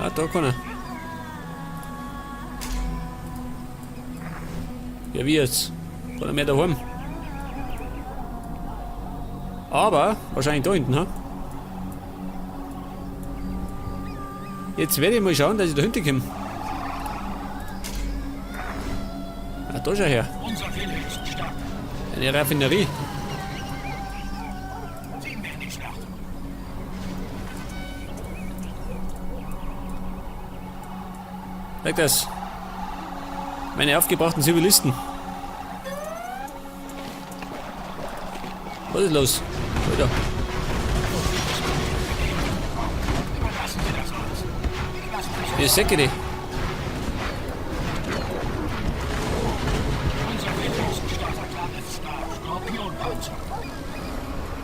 Ah, da kann er. Ja, wie jetzt? Kann er mehr daheim? Aber, wahrscheinlich da hinten, ha? Jetzt werde ich mal schauen, dass ich da hinten komme. Ah, da schau her. Eine Raffinerie. Sag das. Meine aufgebrachten Zivilisten. Was ist los? Alter. Die Säcke, die.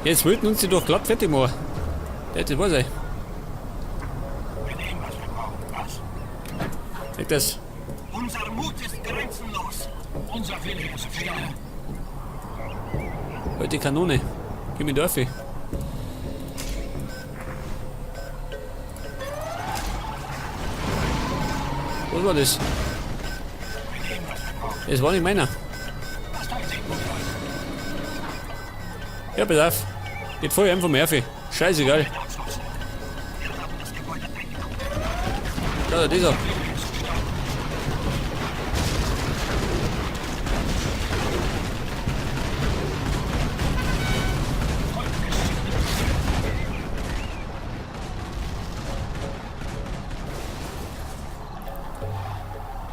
Jetzt wollten uns die doch glatt fertig machen. Das war sein. Sag das. Unser Mut ist grenzenlos. Unser Wille ist stark. Alte Kanone. Gib mir Dörfi. Was war das? Das war nicht meiner. Ja, pass auf. Geht voll einfach Murphy. Scheißegal. Da, dieser.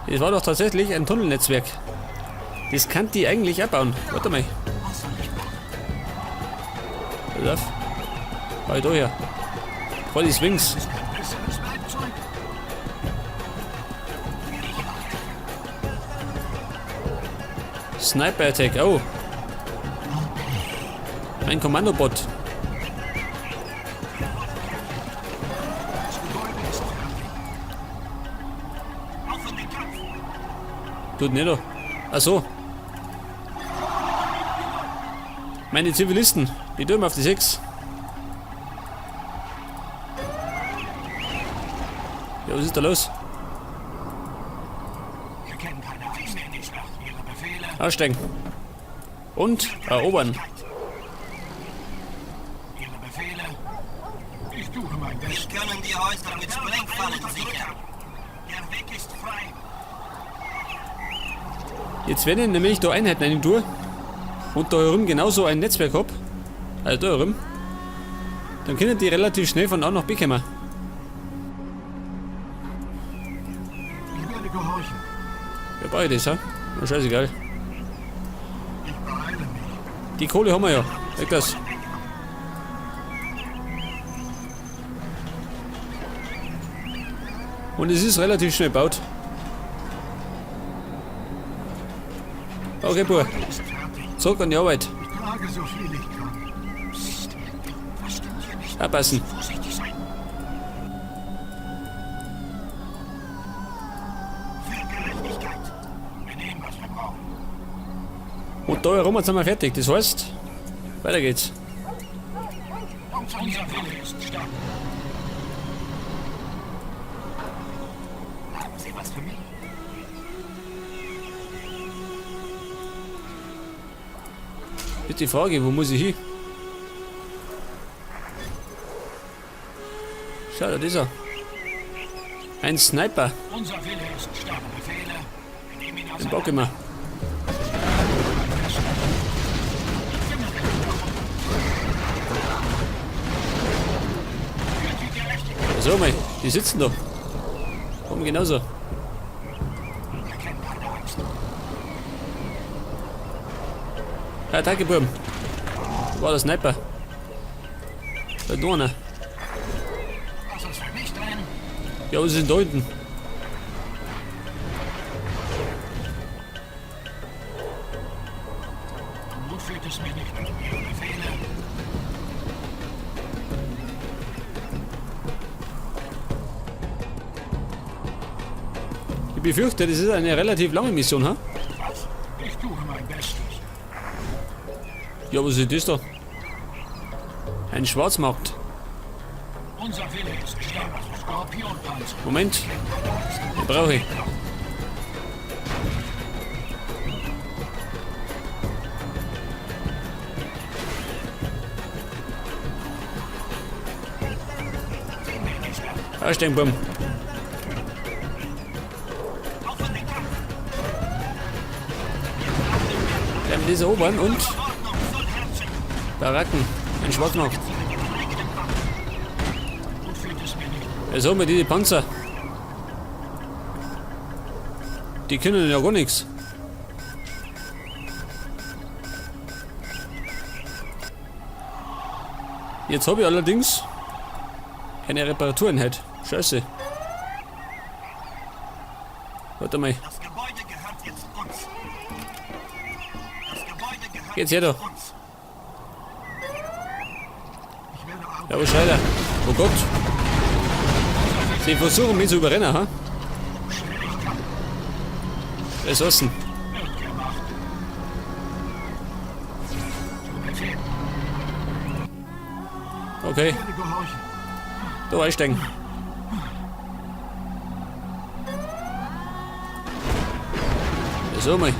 Das war doch tatsächlich ein Tunnelnetzwerk. Das kann die eigentlich abbauen. Warte mal. Pass auf. Bau ich da her. Voll die Swings. Sniper Attack. Oh. Ein Kommandobot. Tut nicht da. Ach so. Meine Zivilisten, die dürfen auf die 6. Ja, was ist da los? Aussteigen. Und erobern. Ihre Befehle. Ich tue mein Wir Bestes. können die Häuser mit Sprengfallen sichern. Der Weg ist frei. Jetzt wenn ich nämlich da Einheiten rein tue und da herum genauso ein Netzwerk hab, also da herum, dann können die relativ schnell von A nach B kommen. Ich werde gehorchen. Ja, brauche ich das, ha? Na, scheißegal. Ich beeile mich. Die Kohle haben wir ja. Weg das. Und es ist relativ schnell gebaut. Okay, Bub. Ist fertig. Zurück an die Arbeit. Ich trage so viel ich kann. Psst. Was stimmt hier nicht? Abpassen. Vorsichtig sein. Für Gerechtigkeit. Wir nehmen, was wir brauchen. Und da herum sind wir fertig. Das heißt, weiter geht's. Unser Wille ist stark. Haben Sie was für mich? Ist die Frage, wo muss ich hin? Schau, da ist er. Ein Sniper. Unser Wille ist stark. Befehle. Wir nehmen ihn Den bock ich mir. So, mei, die sitzen da. Kommen genauso. Ja, danke, Buben. War der Sniper. Da ist noch einer. Was ist für mich drin? Ja, was ist denn da hinten? Gut fühlt es mich nicht. Ihre Befehle. Ich befürchte, das ist eine relativ lange Mission, ha? Was? Ich tue mein Bestes. Ja, was ist das da? Ein Schwarzmarkt. Unser Wille ist stark. Skorpionpanzer. Moment. Den brauche ich. Aussteigen, Bumm. Wir haben diese erobern und Baracken. Ein Schwarzmarkt. Jetzt haben wir diese Panzer. Die können ja gar nichts. Jetzt habe ich allerdings keine Reparatureinheit. Scheiße. Warte mal. Das Gebäude gehört jetzt uns. Das Gebäude gehört Geht's her da. uns. Ich werde arbeiten. Ja, aber schreit er? Oh Gott. Sie versuchen mich zu überrennen, ha? Ressourcen. Wird gemacht. Zu Befehl. Okay, Ich werde gehorchen. da einsteigen. So mal.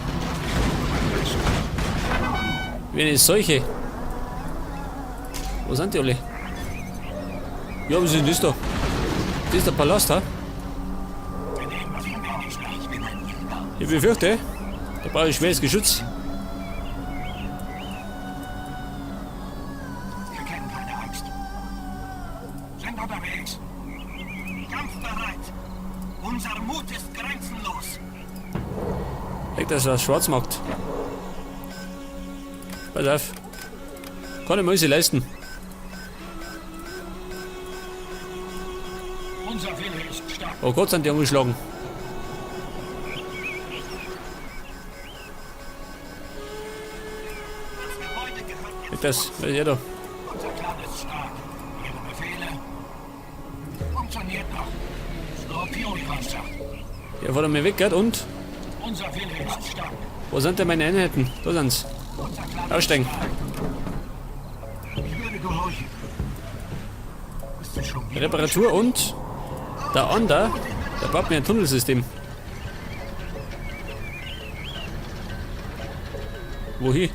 Wie eine Seuche. Wo sind die alle? Ja, was ist denn das da? Das ist der Palast, ha? Ich befürchte, da brauche ich schweres Geschütz. Wir kennen keine Angst. Sind unterwegs. Kampfbereit. Unser Mut ist grenzenlos. Legt das was Schwarzmarkt. Pass auf. Kann ich mir sie leisten. Unser Wille ist stark. Oh Gott, sind die angeschlagen. Das Gebäude gehört jetzt Legt das, was ist er da? Unser Clan ist stark. Ihre Befehle funktioniert noch. Skorpionpanzer. Der fährt mir weg, gell? Und? Unser Wille ist stark. Wo sind denn meine Einheiten? Da sind's. Unser Clan Aussteigen. Ich werde gehorchen. Ist es schon wieder? Reparatur und der Ander, der baut mir ein Tunnelsystem. Wohin?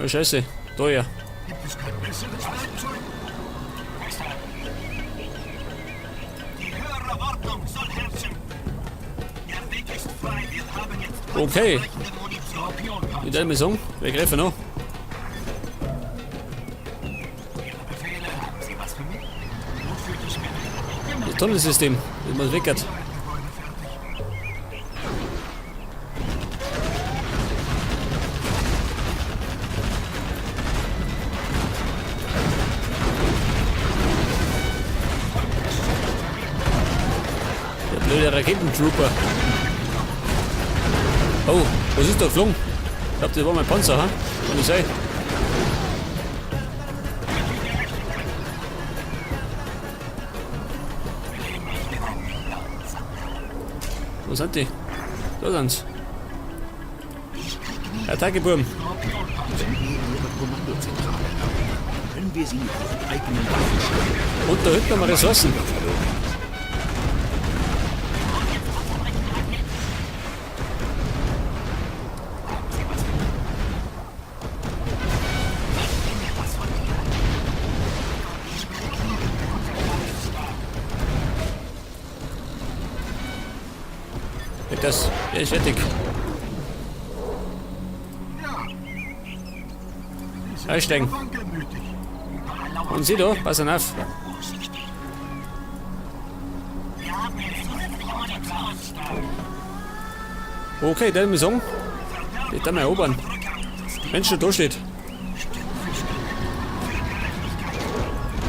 Oh, scheiße. Da ja. Gibt es kein besseres Werkzeug? Festhalten. Die höhere Ordnung soll herrschen. Der Weg ist frei. Wir haben jetzt Okay. ausreichende Munition. Skorpionpanzer. Ich werde mir sagen, wer greift noch? Ihre Befehle. Haben Sie was für mich? Gut fühlt es mir nicht. Das Tunnelsystem, das muss weg. Gebäude fertig. Der blöde Raketentrooper. Oh, was ist da geflogen? Ich glaub, das war mein Panzer, ha? Kann nicht sein. Wo sind die? Da sind's. Attacke, Burm. Wenn wir ihre Kommandozentrale erobern, können wir sie mit ihren eigenen Waffen schlagen. Und da hinten haben wir Ressourcen. Verloren. Das, der ist fertig. Ja. Sie sind Einsteigen. wankelmütig. Und sie da, pass auf. Vorsichtig. Wir haben jetzt zusätzliche Munition. Okay, dann muss ich sagen, die da mal erobern. Wenn schon da steht.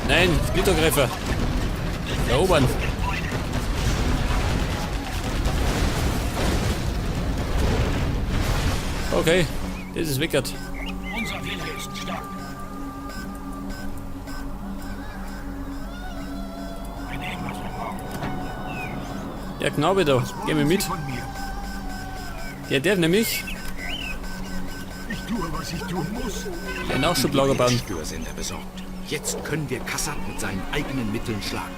Nein, Splittergreifer. Erobern. Okay, das ist wickert. Unser Wille ist stark. Wir nehmen, was wir brauchen. Der Knabe da, geh mir mit. Von mir. Der darf nämlich Ich tue, was ich tun muss. den Nachschublager bauen. Störsender besorgt. Jetzt können wir Kassad mit seinen eigenen Mitteln schlagen.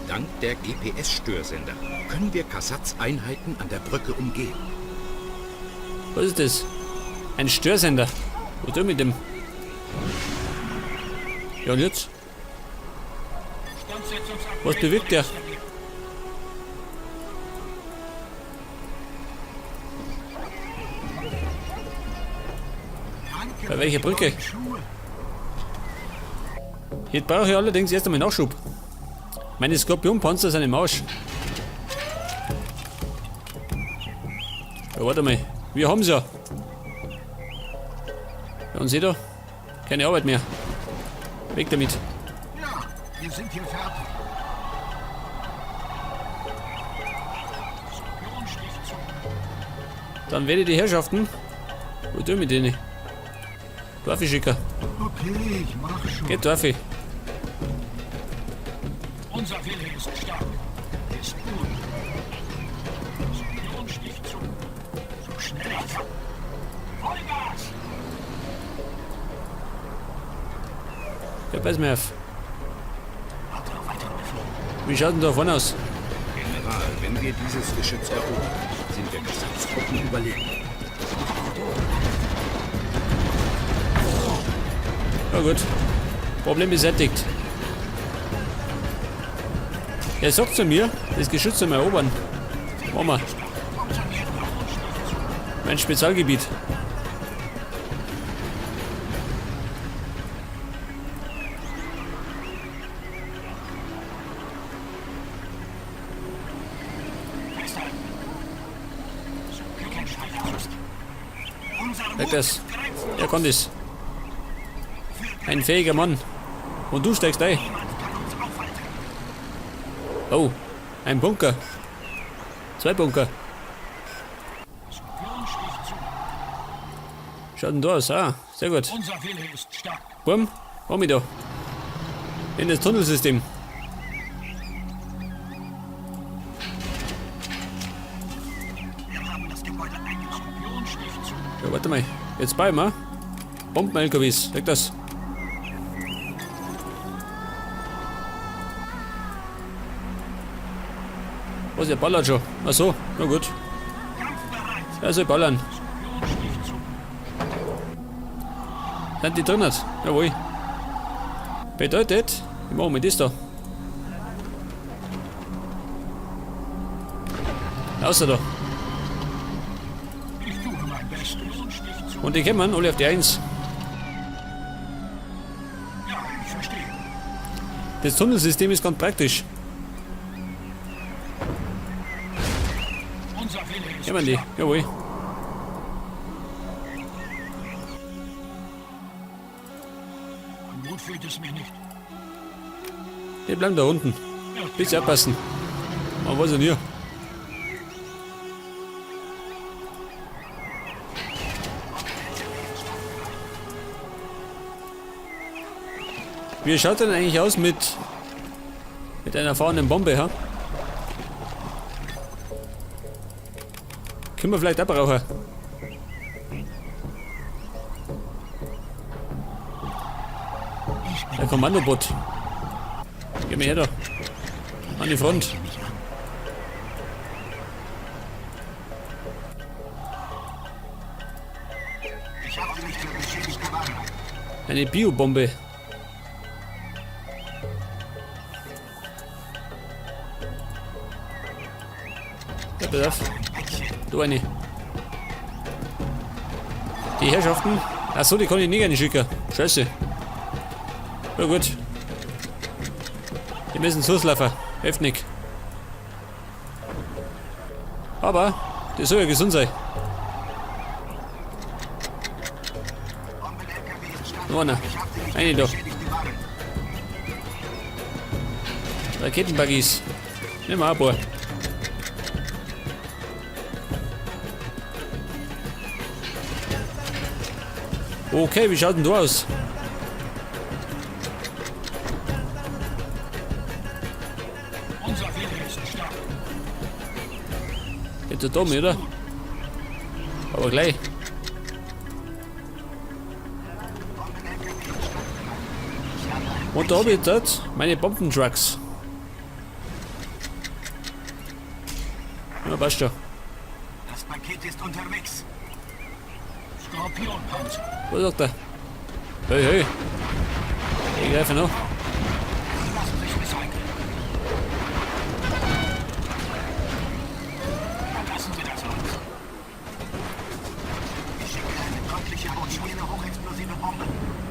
Dank der GPS-Störsender können wir Kassads Einheiten an der Brücke umgehen. Was ist das? Ein Störsender. Was tun wir mit dem? Ja, und jetzt? Was bewirkt der? Danke Bei welcher für die Brücke? neuen Schuhe. Jetzt brauche ich allerdings erst einmal Nachschub. Meine Skorpionpanzer sind im Arsch. Ja, warte mal. Wir haben's ja. Ja, und seht ihr? Keine Arbeit mehr. Weg damit. Ja, wir sind hier fertig. Skorpion sticht zu. Dann werde ich die Herrschaften. Was tun wir mit denen? Dorfi schicken. Okay, ich mach schon. Geht Dorfi. Unser Wille ist stark. Ist gut. Skorpion sticht zu. So schnell ich kann. Vollgas! Ja, pass mir auf. Warte auf weiteren Befehl. Wie schaut denn da vorne aus? General, wenn wir dieses Geschütz erobern, sind wir Kassads Truppen überlegen. Na gut. Problem beseitigt. Er sagt zu mir, das Geschütz soll man erobern. Machen wir. Mein Spezialgebiet. Festhalten. Skorpion sticht zu. Unser Sag Mut das. ist grenzenlos. Er konnte es. Ein fähiger Mann. Und du steigst ein. Niemand kann uns aufhalten. Oh, ein Bunker. Zwei Bunker. Skorpion sticht zu. Schaut denn da aus? Ah, sehr gut. Unser Wille ist stark. Bumm, komm ich da. In das Tunnelsystem. Wir haben das Gebäude eingenommen. Skorpion sticht zu. Ja, warte mal. Jetzt bei mir. Bomben-LKWs. Sag das. Was, ihr ballert schon? Ach so, na gut. Kampfbereit. Ja, soll ballern. Skorpion sticht zu. Sind die drin? Jawohl. Bedeutet, ich mache mir das da. Außer da. Ich tue mein Bestes. Skorpion sticht zu. Und die kommen alle auf die Eins. Ja, ich verstehe. Das Tunnelsystem ist ganz praktisch. Unser Wille ist Kommen die? stark. Jawohl. An Mut fehlt es mir nicht. Die bleiben da unten. Ja, Bitte aufpassen. Man weiß ja nie. Wie schaut denn eigentlich aus mit einer fahrenden Bombe, ha? Können wir vielleicht auch brauchen. Ich bin Der Kommandobot. Geh mir her da. An die Front. mich an. Ich halte mich für beschädigte Ware. Eine Biobombe. Ja, pass auf. Du eine. Die Herrschaften. Achso, die kann ich nicht schicken. Scheiße. Na gut. Die müssen loslaufen. Hilft nicht. Aber, das soll ja gesund sein. Bomben-LKW ist stark. Noch einer. Ich halte mich Eine für da. beschädigte Ware. Raketenbuggies. Nimm mal ein paar. Okay, wie schaut denn du aus? Unser Wille ist stark. Geht der dumm, oder? Aber gleich. Bomben-LKW ist stark. Ich habe Und da habe ich dort meine Bombentrucks. Ja, passt schon. Das Paket ist unterwegs. Skorpionpanzer. Was sagt er? Hey, hey. Ich greife noch. Sie lassen sich recyceln. Lassen Sie das uns. Ich schicke eine deutliche Botschaft. Eine hochexplosive Bombe.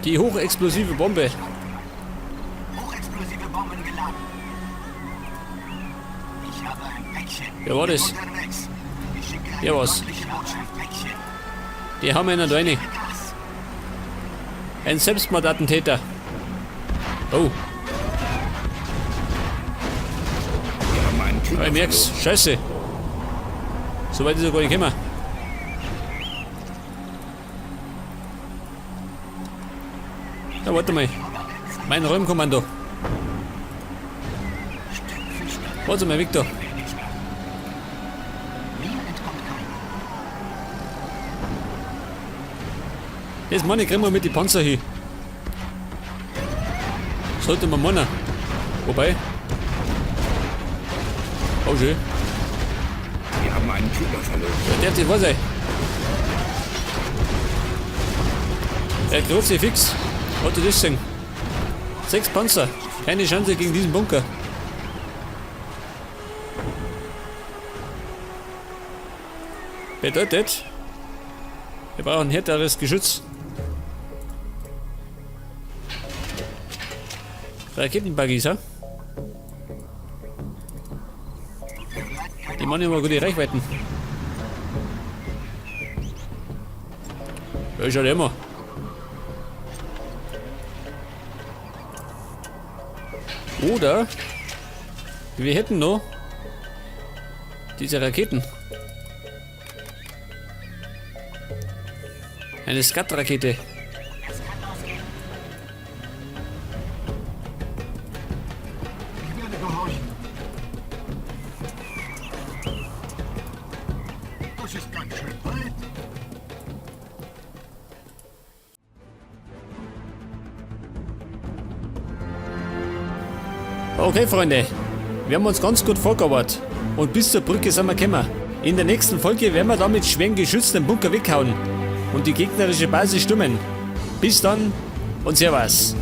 Die hochexplosive Bombe. Hochexplosive Bomben geladen. Ich habe ein Päckchen. Wer war das? Unterwegs. Ich schicke eine Wer war's? deutliche Botschaft. Päckchen. Die haben einen da rein. Gas. Ein Selbstmordattentäter. Oh, Wir haben einen Krieger ich merk's. verloren. Scheiße. So weit ist er gar nicht gekommen. Ja, warte mal. Mein Räumkommando. Stück für Stück. Warte mal, Victor. Mir entkommt keiner. Das meine ich, kriegen wir mit die Panzer hin. Sollte man meinen. Wobei. Oh schön. Wir haben einen Krieger verloren. Der darf nicht wahr sein. Der große fix. Hat du das gesehen? 6 Panzer. Keine Chance gegen diesen Bunker. Bedeutet, wir brauchen härteres Geschütz. Raketenbuggies, ha? Die machen immer gute Reichweiten. Ja, schaut immer. Oder wir hätten noch diese Raketen. Eine Skat-Rakete. Ich werde gehorchen. Das ist ganz schön weit. Okay, Freunde, wir haben uns ganz gut vorgearbeitet. Und bis zur Brücke sind wir gekommen. In der nächsten Folge werden wir damit schweren Geschütz den Bunker weghauen und die gegnerische Basis stürmen. Bis dann und Servus.